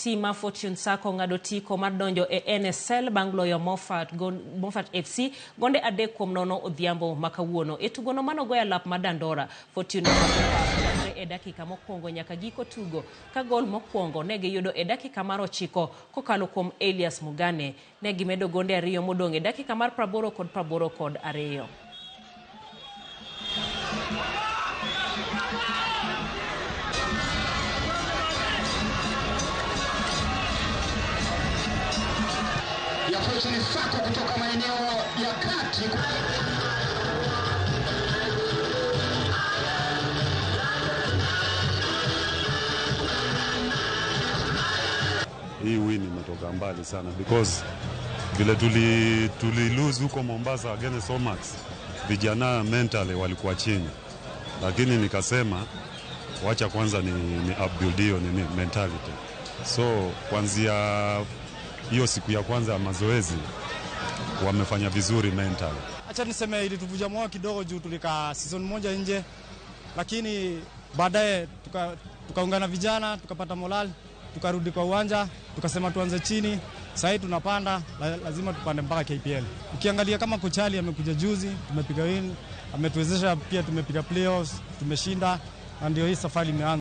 Tim mar Fortune Sacco ng'ado tiko mar donjo e NSL bang' loyo Moffat FC gonde 3-0 odhiambo ma kawuono. E tugono manogoyo alap mar Dandora, Fortune nomako pap chakre e dakika mokwongo nyaka giko tugo ka gol mokwongo ne giyudo e dakika mar 9 kokalo kuom Elias Mugane. Ne gimedo gonde 2 modong' e dakika mar 80 kod 82. Ya Fortune Sacco kutoka maeneo ya kati. Hii win imetoka mbali sana because vile tuli lose huko Mombasa against Omax, vijana mentally walikuwa chini, lakini nikasema wacha kwanza ni upbuild hiyo nini mentality. So kuanzia hiyo siku ya kwanza ya mazoezi wamefanya vizuri mentally. Acha niseme ilituvuja moyo kidogo juu tulikaa season moja nje, lakini baadaye tukaungana vijana, tukapata morale, tukarudi kwa uwanja, tukasema tuanze chini. Sasa hivi tunapanda, lazima tupande mpaka KPL. Ukiangalia kama Kochali amekuja juzi, tumepiga win, ametuwezesha pia, tumepiga playoffs, tumeshinda, na ndio hii safari imeanza.